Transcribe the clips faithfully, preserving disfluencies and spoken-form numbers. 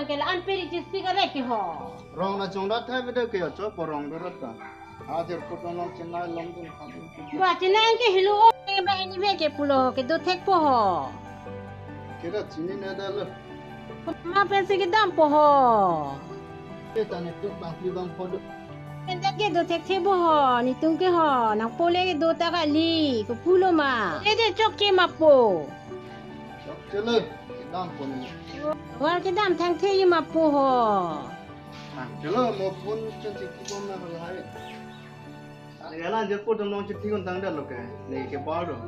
Ke la-an pe ri chisi kare ke ho. Rong na chongrat thai bede ke cho porong dorat ta. Ajar ko tong long chenai long dun kha. Ba chenai ke helo ong ba ini be ke pulo ke do thekpo ho. Kira chini na dalo. Ma pensi kedampo ho. Ke tane tuk bang pi bang podo. Pensi ke do thekthebo ho, netum ke ho, nangpo le kedo ta kali, ko pulo ma. Ede chokche ma po. Chokche le, kedampo ni. War kedam thangthe ma po ho. Thangthe lo, mo phone chen chiki bom na hai. Ane gala je po tong long chiti kon tang dalo ke. Ne ke bar do.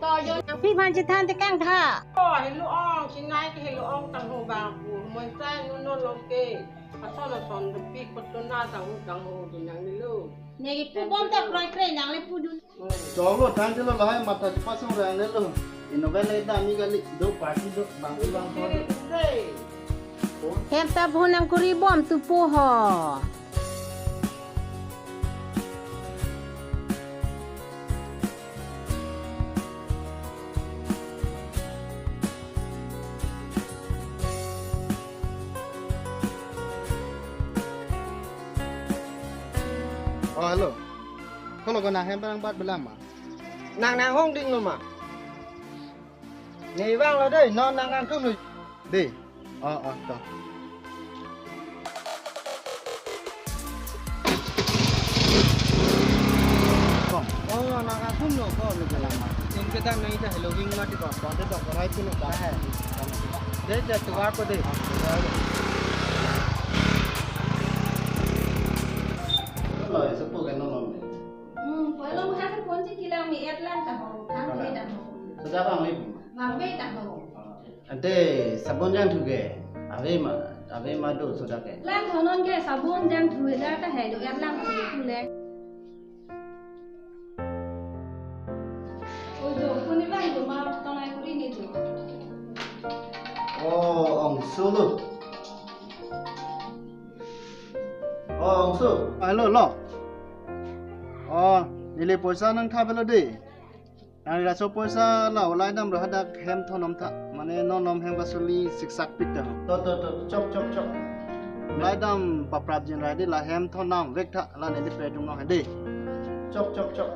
To jo nangpi phan chethan tekang tha. Oh, helo ong, chenai ke helo ong tang ho bang pu. Moi sai nu non long ke. Ason ason de pi kot to na tang ho tang ho do nanglelo. Ne ke pu bom ta kroi kroi nangle pu dun. Cholo thangthe lo lahai matha chepasong rang le lo. Ino ga le dam ni kali do party do bang bang ho. Hem ta bho nangkuri bom tu po ho. Oh, hello. Kolo ko nang hem parang bat belam ma? Nang nang hong ding lo ma? Ne vanglo dei, non nang kangthum lo. Dei. Oh, oh, to. Kong. Oh, nang kangthum lo ko ni lama. Tum kedam nang ita helo wing mati ko. Konte to korai pinu ka hai. Dei, dei, tu ko dei. Lo, ese po ke non non. Hmm, pulo mo ha phone si kilang mi et lang ta ho, thang ke ta ho. Sudah bang lip. Bang be ta ho. Ante sabon jangthu ke, ave ma, ave ma do soda ke. Lang thonon ke sabon jangthu he da ta he do er lang thu thu le. O jo, kuni bang jo ma tongai kuri ni jo. Oh, ong sulu. Oh, ong su. Hello, lo. Oh, neli poisa nangthap lo dei. Nang laso poisa la olai dam ro hadak hem thonom tha. Mane non nom hem kasuli siksak pik ta. To, to, to, chok, chok, chok. Olai dam paprap jin rai dei la hem thonam vek tha la neli pe dung no dei. Chok, chok, chok.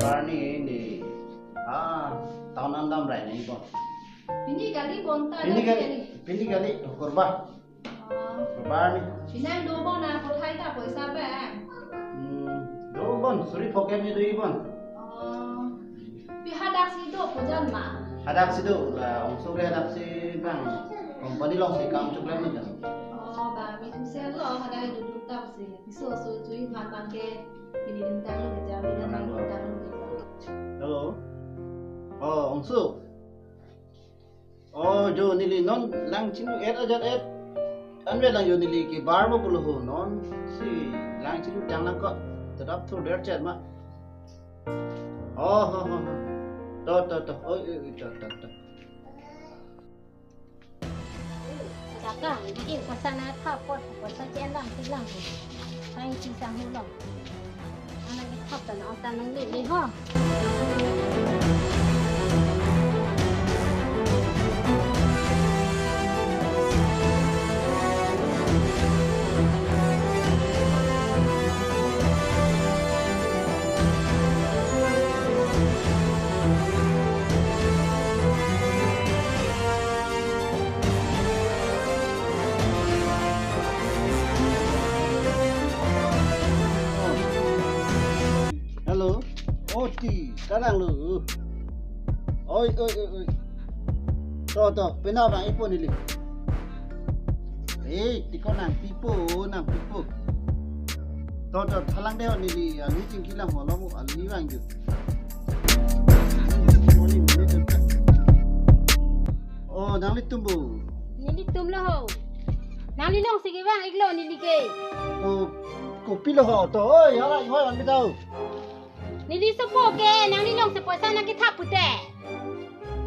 Rani ni. Ah, town an dam rai ni ko. Pini kali bonta. Pini kali, pini kali, korba. Oh. Korba ni. Pini do bon na kothai ta poisa bang. Hmm, do bon, suri pocket ni do i bon. Oh. Pi hadak si do pujan ma. Hadak si do, la ongso ke hadak si bang. Company long si kam chuklam ni jan. Oh, ba mi tu se lo hadak do do ta si. Piso so chui phan bang ke. Pini ding tang lo ke jam ni tang lo tang lo. Hello. Oh, ongso. Oh, jo neli non lang chinglu et ajat et. Anve lang jo neli ke bar bo pulo ho non. Si lang chinglu tang lang ko. Tadap thur der chet ma. Oh, ho, ho, ho. To, to, to. Oi, oi, oi, to, to, to. Kaka, nangin pasana thap pot, poisa chen lang, ti lang. Hai ti sang hu long. Anak thap tan, ang tan nang li, li ho. Hello. Oti, kanang lo. Oi, oi, oi, oi. To, to, pena bang ipo neli. Eh, tiko nangpipo, nangpipo. To, to, thalang deo neli, ali chingki lang holo mo, ali bang ju. Oh, nanglitum bo. Nelitum lo ho. Nangli long si ke bang, iklo neli ke. Ko, kopilo ho, to, oi, hala, ihoi, ang bitaw. Neli sopo ke, nangli long si poisa nangkethap pute.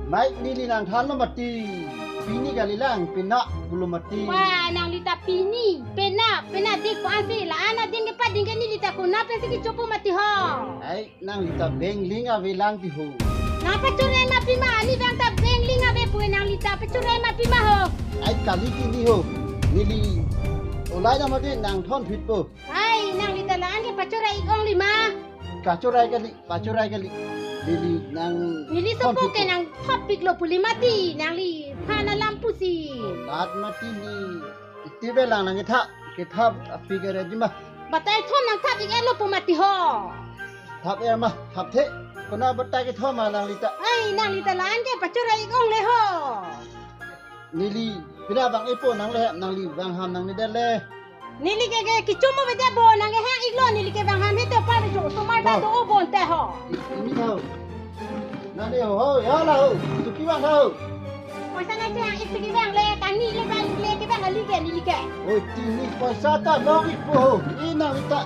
Mai, neli nangthan lo mati. Pini kalilang, penap pulo mati. Wah, nangli ta pini, penap, penap dik ko-an si, la-an adin ke padin ke neli ta konat pensi kechopo mati ho. Ai, nangli ta bank link avelang ti ho. Nang pachorai ma pima, ne abang ta bank link ave pu nangli ta pachorai ma pima ho. Ai, kali ti ne ho. Neli olai na mati nangthon phit po. Ai, nangli ta la-an ke pachorai ik ong lima. Kachorai kali, pachorai kali. Neli nang neli thon sopo phit ke po. Nangthap iklo pu lima ti, nangli phan alam pusi. Lat mati ne. Iti avelang nang ketha, ketha api kere di ma. Batai thon nangthap ik-etlo pu mati ho. Thap er ma, thap the. Konat batai kethom ma nangli ta. Ai, nangli ta la-an ke pachorai ik ong le ho. Neli, pina vang-ikpo nang le, nangli vang ham nang ne det le. Neli ke, ke, kechomo avedet bo, nang kehang iklo, neli ke vang ham he to pa jo, osomar ta to. Do-o bonta ho. I-, ini ho. Nani ho, ho, ya la ho. Suki vang ho. Poisa nangchehang ik si kevang le, kangni le vang le, kevang kali ke, neli ke. Oi, ti ne poisa ta long ikpo ho. Inang ta.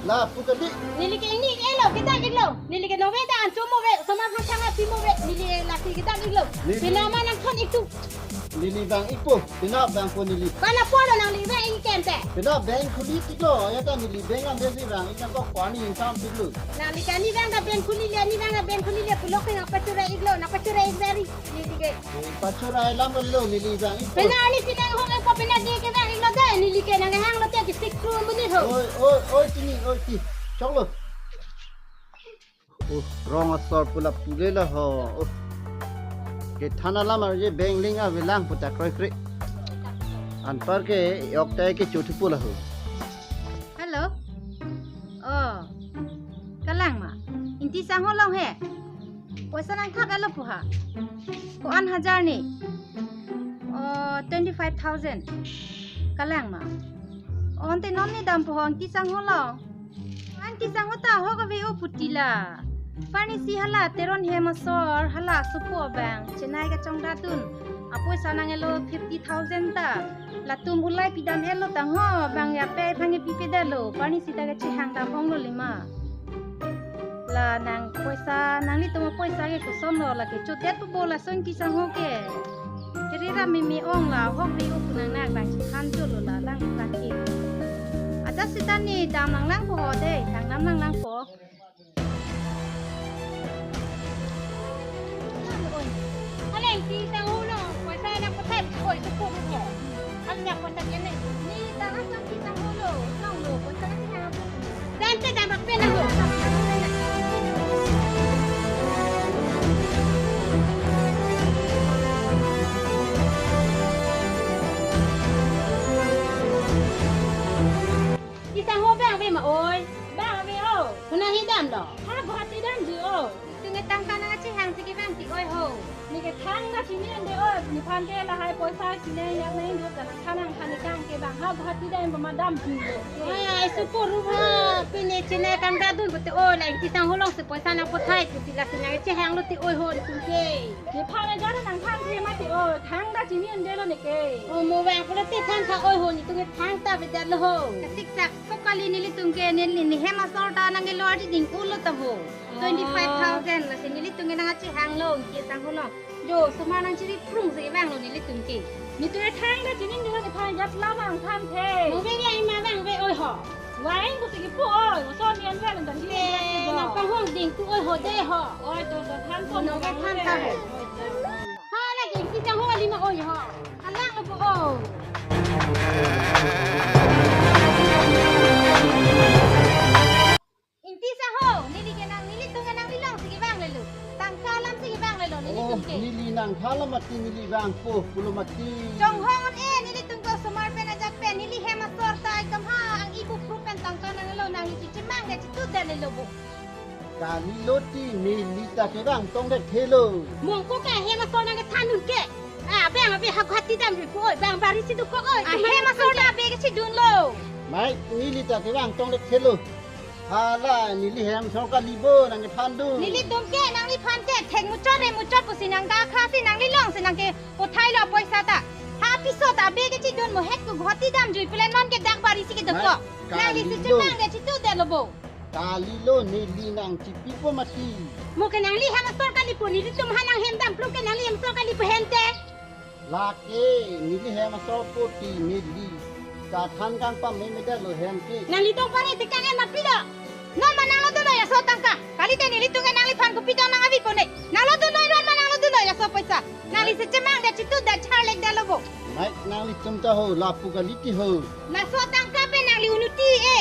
Lapu kali. Neli ke ingni iklo, kedam iklo. Neli ke nove ta an chomo ave, osomar aphan thang api mo ave. Neli lasi kedam iklo. Neli. Pina ma nangthon ik tu. Neli vang-ikpo, penap vangpo neli. Pana polo nangli vang-ik kente. Penap bank khuli tiklo, ya ta neli bank am desi vang-ik nangkok pani income tiklo. Nangli ke ne vang ta bank khuli le, ne vang ta bank khuli le, pulo ke nang pachorai iklo, nang pachorai ik dari, neli ke. Eh, pachorai alam lo, neli vang-ikpo. Pena ani si nang hong ekpo pena di ke vang-iklo de, neli ke nang hanglo te ke sik tu muni ho. Oi, oi, oi, ti ne, oi, ti. Choklo. Oh, rong asor pu lapu le la ho. Oh. Kethan alam arje bank link avelang pu ta kroikre. Anpar ke yok ta kecho thupo la ho. Hello. Oh. Kalang ma. Ingti Sangho along he. Poisa nangthap-etlo pu ha. Ko-an hajar ne. Oh, twenty-five thousand. Kalang ma. Oh, ante non ne dampo ho Ingti Sangho along. Ingti Sangho ta ahok ave-o pu ti la. Pani si hala Teron hem asor, hala sopo abang Chennai kachongdatdun. Apoisa nang-etlo fifty thousand ta. Latum ulai pidam-etlo tangho, bang ya pe aphan ke pipedetlo. Pani si ta kechehang dam onglo lima. La nang poisa, nanglitum apoisa ke kosonlo, la kechodet pu bo lason Ingti Sangho ke. Kere ra meme ong la, ahok ave-o pu nang nang lang chithan cholo la, lang lang ke. Ajat seta ne dam nang langpo ho de, dam nang lang langpo. Aleng Ingti Sangho lo, poisa nangpathai, oi, supo mo. Ang nang pathai yan eh. Ne ta lason Ingti Sangho lo, long lo, poisa nang nang. Dan te dan bak pena ho. Ingti Sangho bang ave ma oi. Bang ave o. Konat he damlo? Ha, Guwahati damji o. Nelitum ke tangka nangchehang si kevang ti oi ho. Ne ke thangta chini un-e o. Nephan ke lahai poisa chini ya nai do ta thang nangthan kang ke bang ha Guwahati dam pama damji o. Ai, ai, supo ru ha. Pine Chennai kangdadun pute o, la Ingti Sangho along si poisa nangpathai pusi lasi nangchehanglo ti oi ho nelitum ke. Nephan ajat nangthanthe mati o. Thangta chini un-e lo ne ke. O mo vang pulote thantha oi ho, nelitum ke thangta avedetlo ho. Kasiksak. Ko kali nelitum ke ne, ne, ne hem asor ta nangkelo ardi ding ulo ta ho. Twenty-five thousand lasi nelitum ke nangchehanglo Ingti Sangho along. Jo, osomar nangchiri prung si vanglo nelitum ke. Nelitum ke thangta chini un-e lo nephan ajat la nangthanthe. Mo vang ya ima vang ave oi ho. Vang ko si kipu oi, mo son yan vang dan te, nangpanghong ding tu oi ho de ho. Oi, to, to, thanpo. Mo vang than ta ho. Ha, la Ingti Sangho kali ma oi ho. Alang lo po o. Ingti Sangho, neli ke nang, nelitum ke nanglilong si kevang lelo. Tangka alam si kevang lelo, nelitum ke. Oh, neli nangthan alam mati neli vangpo, pulo mati. Chonghong un-e, nelitum ke osomar pen ajak pen, neli hem asor ta ikam ha, ang ibu pru pen tangka nanglo, nangli chichimang ke chitudet lelo bo. Kalilo ti neli ta kevang tong det thelo. Mong ko ke hem asor nangkethan un ke. Ah, bang, bang, ha Guwahati damji pu oi, bang, bari si dokok oi. Ah, hem asor ta ave kechidunlo. Mai, neli ta kevang tong det thelo. Hala, neli hem asor kali bo nangkethan dun. Nelitum ke, nangliphan ke, thek muchot, re muchot pusi nangkakha si nanglilong si nangkepathailo poisa ta. Ha piso ta ave kechidun mo het ko Guwahati damji pu le non ke dak bari si kedokok. Mai, nangli kalilo. Chichimang ke chitudet lo bo. Kalilo neli nangchipipo mati. Mo ke nangli hem asor kali pu nelitum ha nanghem dam plung ke nangli hem asor kali pu hente. Lake, neli hem asopo ti neli kathan kangpamemedetlo hem ke. Nanglitum pare tekang en ma pilo. Non ma nanglo dunoi laso atangka. Kalite nelitum ke nangliphan kopi tong nang-avi pone. Nanglo dunoi, non ma nanglo dunoi laso apoisa. Nangli si chemangdet, chitutdet, charlekdetlo bo. Nai nanglitum ta ho, lapu kalite ho. Laso atangka pen nangli unuti e.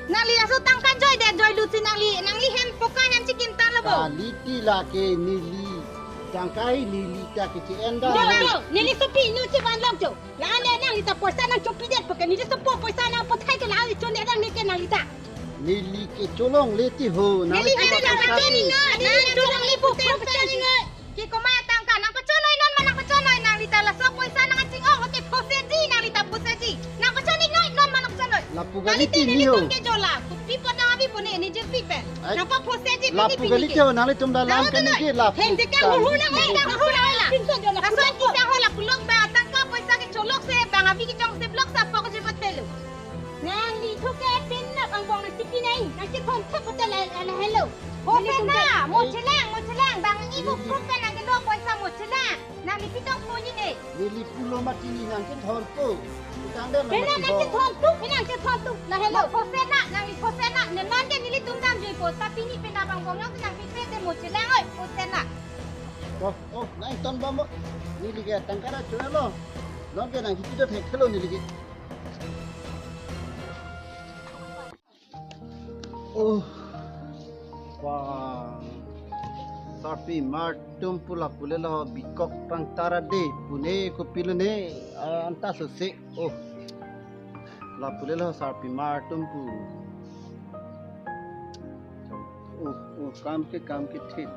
Nangli laso atangka joidet joilut si nangli, nangli hem poka hem chikim tanglo bo. Kalite lake neli. Atangka hi neli ta keche-en dam. Jo, jo, neli sopi inut chevanlong jo. La-an le nangli ta poisa nangchopidet puke, neli sopo poisa nangpathai ke la-an le chondet nang neke nangli ta. Neli kecholongle ti ho, neli nangli hem ta nangkachonoi, neli cholongle pu profession. Ke komat atangka nangpachonoi, non ma nangpachonoi, nangli ta laso apoisa nangching-ong hote phoseji, nangli ta phoseji. Nangpachonoi non, non ma nangpachonoi. Lapu kalite neli ho. Kalite nelitum ke jola. Kopi apot nang-avi pone, neli je pi pen. Ai, nangpaphoseji lapu pini kalite ho, nanglitum dalam nanglo ke neli ke lapu. Hem tekang hurhur nang, hem tekang hurhur nang la. Laso kisang ho lapu lok ba atangka poisa kecholok se, bang avi kechong se blok sa pok je patelo. Nangli thuke pen nap angbong nangchipi nai, nangchithon thup hotel la, la, la helo. Phosenang, mo chelang, mo chelang, bang ibu prup pen nangkelo poisa mo chelang. Nangli pitong ponji ne. Neli pulo mati ne nangchithonpo. Utang dam. Penang nangchithonpo, penang chithonpo. La helo. Phosenang, nangli phosenang. Ne non ke nelitum damjuipo. Ta pini penang angbong yong nangpipe te mo chelang oi, phosenang. Oh, oh, nangtonbompo. Neli ke atangka ra chorelo. Non ke nangkipi do thekthelo neli ke. Oh. Wah. Sarpimar atum pu lapu le lo, bikok pangtara de pune kopilo ne, ah, anta sose. Oh. Lapu le lo sarpimar atum pu. Oh, oh, kam ke, kam ke thik.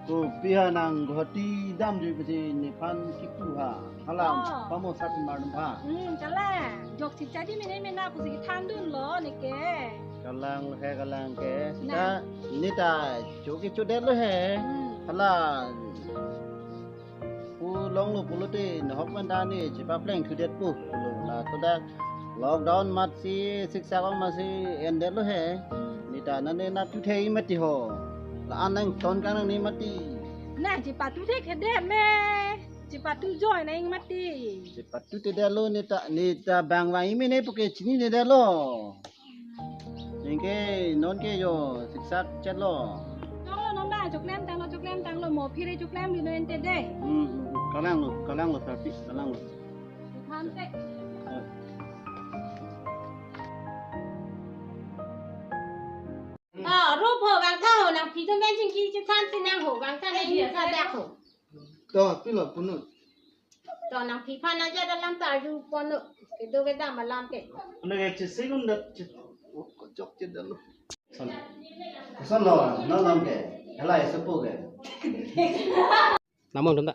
Kopi ha nang ghoti damjui pusi nephan kipu ha. Hala, oh, pamo sarpimar atum ha. Hmm, kalang. Jok si chadi mene mena pusi thandunlo neke. Kalang he, kalang ke. Na. Sita neta choki chodetlo he. Hmm. Hala. Pu longlo pulote nahok pen ta ne chepapleng thudetpo pulo. La kodak lockdown matsi siksak ong matsi endetlo he. Neta nane nap tuthe mati ho. La-an nangton kang nang ne mati. Na chepatuthe kedet me. Chepatu join nang mati. Chepatuthe detlo neta, neta bang vang ime ne puke chininedetlo. Ningke non ke yo siksak chetlo. Tanglo non ba, choklem tanglo, choklem tanglo, mo phire choklem di non te de. Hmm, hmm, hmm. Kalanglo, kalanglo, sarpi, kalanglo. Than te. Eh. Ah, rup ho, vangtha ho, nangphi atum pen chingki chethan si nang ho, vangtha nang hi sa dak ho. To, pilo punut. To nangphi aphan nang jat alam ta arju ponlo. Kedo kedam alam ke. Ano ke chesik un dat chesik. Oh, kojok chedetlo. Koson, koson lo, non alam ke. Hala, esopo ke. Namong dum ta.